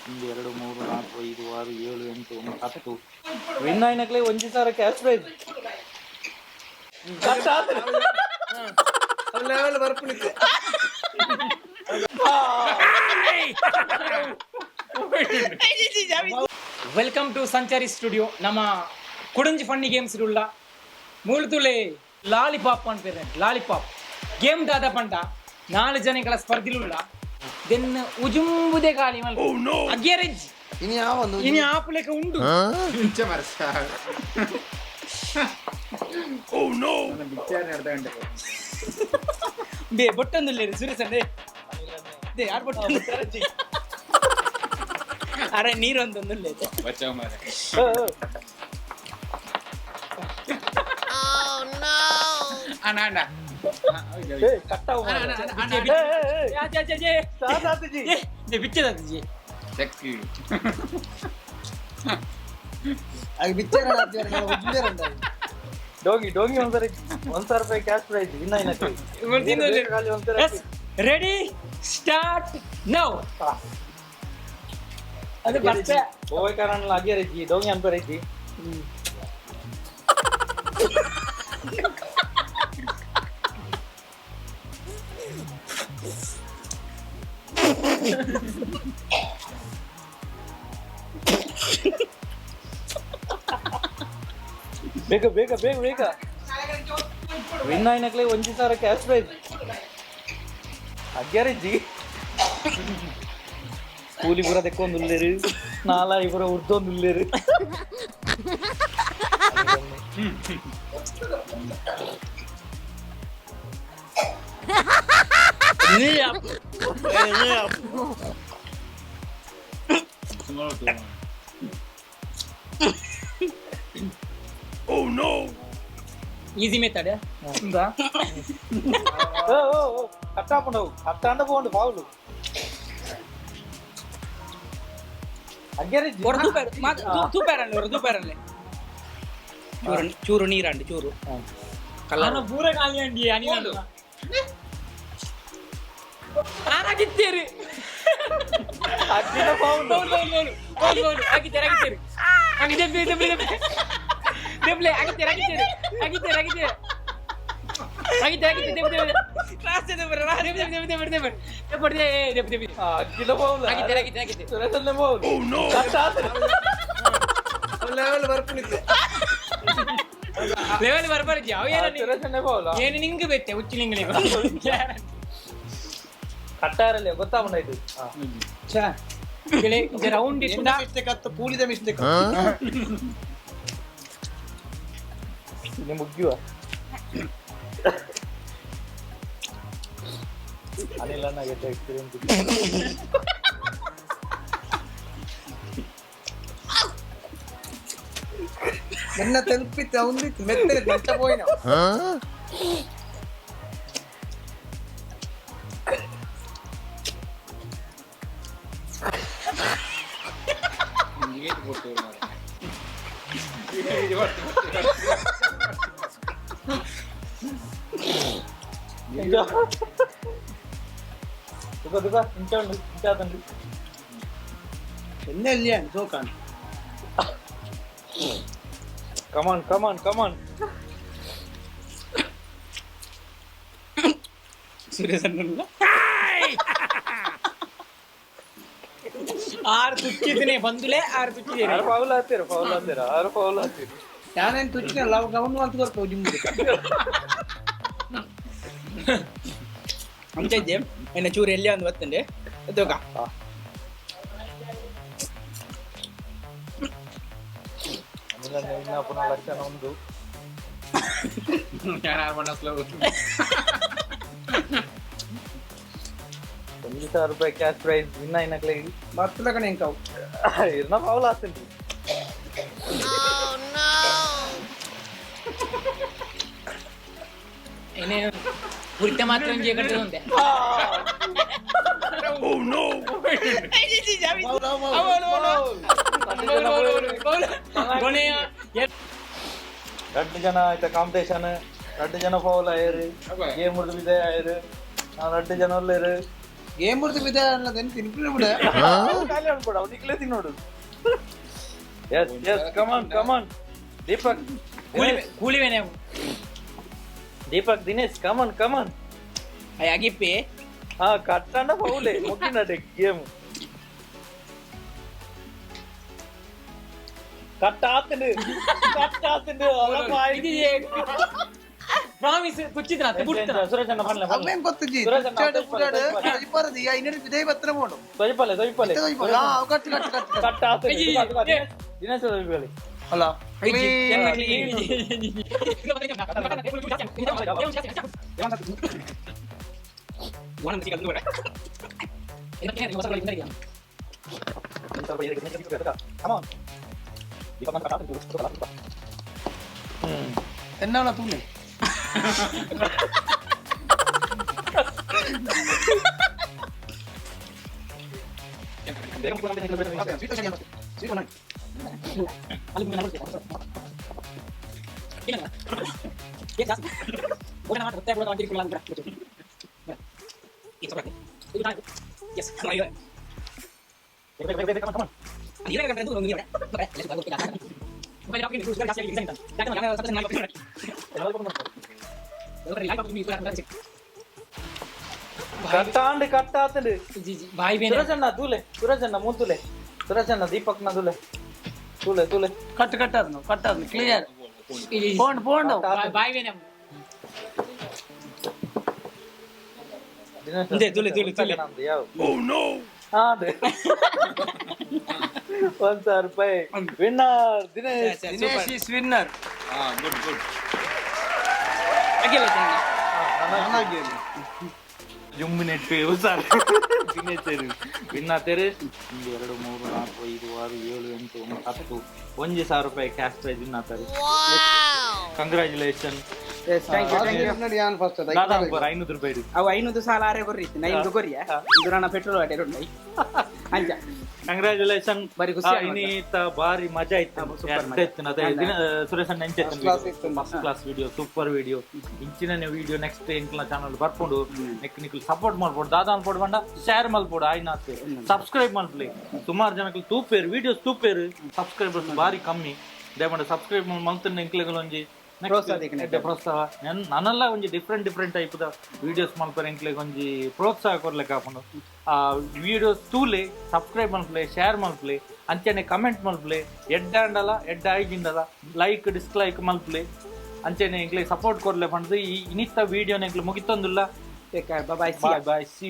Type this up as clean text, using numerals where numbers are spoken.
1 2 3 4 5 6 7 8 9 10. Win ಆಯ್ನಕ್ಲೆ ಒಂಜಿ ಸಾರ ಕ್ಯಾಶ್ ಪ್ರೈಸ್. ಲೆವೆಲ್ ಬರ್ಪುನಿತ್ತೆ. Welcome to Sanchari studio. ನಮ್ಮ ಕುಡಂಜಿ ಫನ್ನಿ ಗೇಮ್ಸ್ ಉಳ್ಳ ಮೂಳ್ತುಲೆ ಲಾಲಿಪಾಪ್ ಅನ್ಪೇರೆ. ಲಾಲಿಪಾಪ್ ಗೇಮ್ ದಾದ ಪಂಡ ನಾಲ್ ಜನಗಳ ಸ್ಪರ್ಧಿಲುಳ್ಳ ದೆನ್ ಉಜುಂಬುದೆ ಖಾಲಿ ಅಗ್ಯರೆಜ್. ಇನಿ ಯಾವೊಂದು ಇನಿ ಆಪುಲೆಕ ಉಂಡು. ಬೇ ಬೊಟ್ಟೊಂದುಲ್ಲೇರು ಸುರೇಶ್ they ಯಾರು ಬೊಟ್ಟೊಂದು ಅರೆ ನೀರೊಂದೊಂದುಲ್ಲೆ. ಡೋಗಿ ಡೋಗಿ ಒಂದ್ಸರಿ 1,000 ರೂಪಾಯಿ ಕ್ಯಾಶ್ ಪ್ರೈಸ್ ವಿನ್ ಆಯ್ನಕ್ಲೆ. Ready start now. ಅದು ಬರ್ತೆ. ಓಯ್ ಕಾರಣ ಅಗ್ಯರೆಜ್ಜಿ ಡೋಂಗಿ ಅನ್ಪರೆಜ್ಜಿ. ಬೇಗ ಬೇಗ ಬೇಗ ಬೇಗ ವಿನ್ ಆಯ್ನಕ್ಲೆ ಒಂಜಿ ಸಾರ ಕ್ಯಾಶ್ ಪ್ರೈಸ್. ಅಗ್ಯರೆಜ್ಜಿ ಕೂಲಿ ಪೂರ ದೆಕ್ಕೊಂದುಲ್ಲೇರು ನಾಲಾಯಿ ಪೂರ ಉರ್ದೊಂದುಲ್ಲೇರು. Easy method. ಕಟ್ಟಾಪುಂಡವು ಕಟ್ಟಾಂಡ ಪೋಂಡು ಪಾవుಲು ಅಗ್ಯರೆಜ್ಜಿ. ஒரு தூப்பேர் தூப்பேரல்ல ஒரு தூப்பேரல்ல ಚೂರು ಚೂರು ನೀರಂಡು ಚೂರು ಕಲರ್ ಪೂರ ಖಾಲಿ ಅಂಡಿ ಅನಿಲ ಆರಾಗಿತ್ತೇರಿ. ಅಗ್ಗಿನ ಪಾವುಲು. ಬೌಲ್ ಬೌಲ್ ಬೌಲ್ ಬೌಲ್ ಬೌಲ್ ಆಗಿತ್ತೇರಿ ಆಗಿತ್ತೇರಿ ಹಂಗೆ ದೆಬ್ಲೆ ದೆಬ್ಲೆ ದೆಬ್ಲೆ ದೆಬ್ಲೆ ಆಗಿತ್ತೇರಿ ಆಗಿತ್ತೇರಿ ಆಗಿತ್ತೇರಿ ಆಗಿತ್ತೇರಿ ಆಗಿತ್ತೇರಿ ಆಗಿತ್ತೇರಿ ದೆಬ್ಲೆ ದೆಬ್ಲೆ ರಾಸ್ತೆ ದೆಬ್ಲೆ ದೆಬ್ಲೆ ದೆಬ್ಲೆ ದೆಬ್ಲೆ ದೆಬ್ಲೆ ದೆಬ್ಲೆ ದೆಬ್ಲೆ ದೆಬ್ಲೆ. ಅಗ್ಗಿನ ಪಾವುಲು. ಆಗಿತ್ತೇರಿ ಆಗಿತ್ತೇರಿ ಆಗಿತ್ತೇರಿ. ಸುರೇಶನ್ನೇ ಪಾವುಲು. ಲೆವೆಲ್ ಬರ್ಪುನಿತ್ತೆ. ಲೆವೆಲ್ ಬರ್ಬಾರ್ದು ಯಾವ ಏನ ಸುರೇಶನ್ನೇ ಪಾವುಲ. ಏನು ನಿಂಗೆ ಬೆತ್ತೆ ಹುಚ್ಚಿಲಿಂಗಳಿಗೆ. ಕಟ್ಟಾರಲ್ಲ ಗೊತ್ತಾಗುಂಡಾಯ್ತು. ರೌಂಡ್ ಇಷ್ಟ. ಮಿಸ್ಟೇಕ್ ಆತು ಕೂಲಿದ ಮಿಸ್ಟೇಕ್. ಇನ್ನು ಮುಗ್ಯುವ ಅನಿಲ್ ಅಣ್ಣ ಗೆದ್ದ ಎಕ್ಸ್ಪೀರಿಯನ್ಸ್. ನಿನ್ನ ತೆಲ್ಪಿತ್ತು ಅವಂದಿತ್ತು ಮೆತ್ತನೆ ಮೆತ್ತ ಪೋಯಿನ. ದುಕ ದುಕ ಇಂಚ ಉಂಡು ಇಂಚ ಆತುಂಡು. ಎನ್ನ ಎಲ್ಲಿ ಸೋಕಾನ್. ಕಮಾನ್ ಕಮಾನ್ ಕಮಾನ್. ಸುರೇಶ್ ಅಣ್ಣಲ್ಲ ಆರು ತುಚ್ಚಿದ್ದೀನಿ ಬಂದುಲೆ ಆರು ತುಚ್ಚಿದ್ದೀನಿ. ಆರು ಫೌಲ್ ಹಾಕ್ತೀರ ಫೌಲ್ ಹಾಕ್ತೀರ ಆರು ಫೌಲ್ ಹಾಕ್ತೀರಿ. ನಾನೇನು ತುಚ್ಚಿನಲ್ಲ ಅವಾಗ ಅವನು ಅಂತ ಕೊರ್ಪ ಜಿಂಬುದು. ಅಂಚ ಇದ್ದೆ ಎನ್ನ ಚೂರು ಎಲ್ಲಿ ಒಂದು ಬತ್ತಂಡೆ ಎತ್ತೋಕ. ಅನಿಲ್ ಅಣ್ಣ ಇನ್ನ ಪುನಃ ಲಕ್ಷಣ ಒಂದು. 1,000 ರೂಪಾಯಿ ಕ್ಯಾಶ್ ಪ್ರೈಸ್ ವಿನ್ ಆಯ್ನಕ್ಲೆ. ಬರ್ತಲಕಣೆ ಎಂಕಾವು. ಇರ್ನ ಫೌಲ್ ಹಾಕ್ತೀನಿ. ಏನೇ ಪುರಿತ ಮಾತ್ರ ಒಂಜಿ ಕಟ್ಟದ ಒಂದೆ. ಕೊನೆಯ ರಡ್ಡು ಜನ ಆಯ್ತಾ ಕಾಂಪಿಟೇಷನ್. ರಡ್ಡು ಜನ ಫೌಲ್ ಆಯರು ಗೇಮ್ ಮುರಿದು ವಿಜಯ ಆಯರು. ನಾವು ರಡ್ಡು ಜನ ಒಲ್ಲೇರು. ಗೇಮ್ ಬಿಡ್ತು ಬಿದ್ದ ತಿನ್ಪಿನ ಬಿಡ. ಖಾಲಿ ಅನ್ಬೇಡ, ಅವ್ನಿಗ್ಲೇ ತಿನ್ನೋಡು. Yes yes, come on come on Deepak. ಕೂಲಿ ಕೂಲಿವೇನೆ. Deepak Dinesh, come on come on. ಅಗಿಪ್ಪಿ. ಹಾ, ಕಟ್ಟಂಡ ಫೌಲೆ ಮುಗಿನಡೆ ಗೇಮ್. ಕಟ್ಟಾತಂಡು ಕಟ್ಟಾತಂಡು. ಪ್ರಾಮಿಸ್ ತುಚ್ಚಿದ್ರ ಬಿಡ್ತಾರ. ಸುರೇಶ್ ಅಣ್ಣ ಪನ್ಲೆ. ಅವೇನ್ ಗೊತ್ತಿಜ್ಜಿ. ಸುರೇಶ್ ಅಣ್ಣ, ತುಚ್ಚಾಡು ಪುಡಾಡು ತೊಜಿಪಾರದು ಈ ಐನೂರು ವಿದಯ್ ಬತ್ತನ ಬೋಡು. ತೊಜಿಪಲ್ಲೆ ತೊಜಿಪಲ್ಲೆ. ಆ, ಕಟ್ಟು ಕಟ್ಟು ಕಟ್ಟು. ಕಟ್ಟಾತಂಡು ದಿನೇಶ್, ತೊಜಿಪಲ್ಲೆ. ಅಲ್ಲ. ಎನ್ನಾಳ ತೂಲೆ. ಕಟ್ಟಾಂಡ್ ಕಟ್ಟಾತಂಡು. ಬಾಯಿ ಬೇನೆ. ಸುರೇಶ್ ಅಣ್ಣ ತೂಲೆ, ಸುರೇಶ್ ಅಣ್ಣ ಮೂತುಲೆ, ಸುರೇಶ್ ಅಣ್ಣ ದೀಪಕ್ ನ ತೂಲೆ ತೂಲೆ ತೂಲೆ. ಕಟ್ಟು ಕಟ್ಟದು ಕಟ್ಟದು ಕ್ಲಿಯರ್ ಪೋಂಡ್ ಪೋಂಡ್. ಬಾಯಿ ಬೇನೆ. ದಿನೇಶ್. ಇಂದೆ, ತೂಲೆ, ತೂಲೆ, ತೂಲೆ. ಯಾವ ಅದೇ 1000 ರೂಪಾಯಿ winner Dinesh. Dinesh is winner. Good good. ಜುಮ್ಮಿನೆಟ್ಟು sir Dinesh win ಆತೇರು. 1 2 3 4 5 6 7 8 9 10 1000 ರೂಪಾಯಿ ಕ್ಯಾಶ್ ಪ್ರೈಸ್ ವಿನ್ ಆತಾರೆ. Congratulation. Thank you thank you. ಯಾನ್ ಫಸ್ಟ್. ದಾದಾ 500 ರೂಪಾಯಿ. ಅವು 500 ಸಾಲ ಆರೆ ಕೊರ್ರಿ, 500 ಕೊರಿಯ ಇದು ನನ್ನ ಪೆಟ್ರೋಲ್ ಆಟೆ ಉಂಟು ಅಂಚ. ಕಂಗ್ರ್ಯಾಚುಲೇಷನ್. ಬಾರಿ ಖುಷಿ ಆಯ್ತು. ಇನ್ನೀತ ಬಾರಿ ಮಜಾ ಇತ್ತು. Super ಮಜಾ. ಇತ್ತು ಅದೇ ದಿನ ಸುರೇಶ್ ಅಣ್ಣ ಎಂಚ. First class ಇತ್ತು. First class video, super video. ಇಂಚಿನ ವಿಡಿಯೋ ನೆಕ್ಸ್ಟ್ ಎಂಕ್ಲ ಚಾನಲ್ ಬರ್ಕೊಂಡು ನೆಕ್ ನಿಕ್ಲು ಸಪೋರ್ಟ್ ಮಾಡ್ಬೋದು. ದಾದಾ ಅನ್ಪೋಡು ಬಂಡ ಶೇರ್ ಮಲ್ಪೋಡು ಆಯ್ನಾತ್ ಸಬ್ಸ್ಕ್ರೈಬ್ ಮಲ್ಪಲಿ. ಸುಮಾರು ಜನಕ್ಕೆ ತೂಪೇರು ವಿಡಿಯೋಸ್ ತೂಪೇರು, ಸಬ್ಸ್ಕ್ರೈಬರ್ಸ್ ಬಾರಿ ಕಮ್ಮಿ. ದೇಮಂಡ ಸಬ್ಸ್ಕ್ರೈಬ್ ಮಲ್ತನ್ನ ಎಂಕ್ಲೆಗಳು ಒಂಜಿ next ಪ್ರೋತ್ಸಾಹ ತಿಕ್ಕುಂಡು. ಎಡ್ಡೆ ಪ್ರೋತ್ಸಾಹ. ನನಲ್ಲ ಒಂಜಿ ಡಿಫ್ರೆಂಟ್ ಡಿಫ್ರೆಂಟ್ ಟೈಪ್ ದ ವಿಡಿಯೋಸ್ ಮಲ್ಪರೆ ಎಂಕ್ಲೆಗ್ ಒಂಜಿ ಪ್ರೋತ್ಸಾಹ ಕೊರ್ಲೆಕ್ ಆಪುಂಡು. ಆ ವಿಡಿಯೋಸ್ ತೂಲೆ, ಸಬ್ಸ್ಕ್ರೈಬ್ ಮಲ್ಪಲೆ, ಶೇರ್ ಮಲ್ಪಲೆ, ಅಂಚನೆ ಕಮೆಂಟ್ ಮಲ್ಪಲೆ. ಎಡ್ಡ ಅಂಡಲ ಎಡ್ಡ ಆಯ್ಜಿಂಡಲ ಲೈಕ್ ಡಿಸ್ಲೈಕ್ ಮಲ್ಪಲೆ. ಅಂಚನೆ ಎಂಕ್ಲೆಗ್ ಸಪೋರ್ಟ್ ಕೊರ್ಲೆ ಪಂಡ್ದು ಈ ಇನಿತ್ತ ವಿಡಿಯೋನ ಎಂಕ್ಲೆ ಮುಗಿತೊಂದುಲ್ಲ. ಬಾಯ್. Bye bye, C.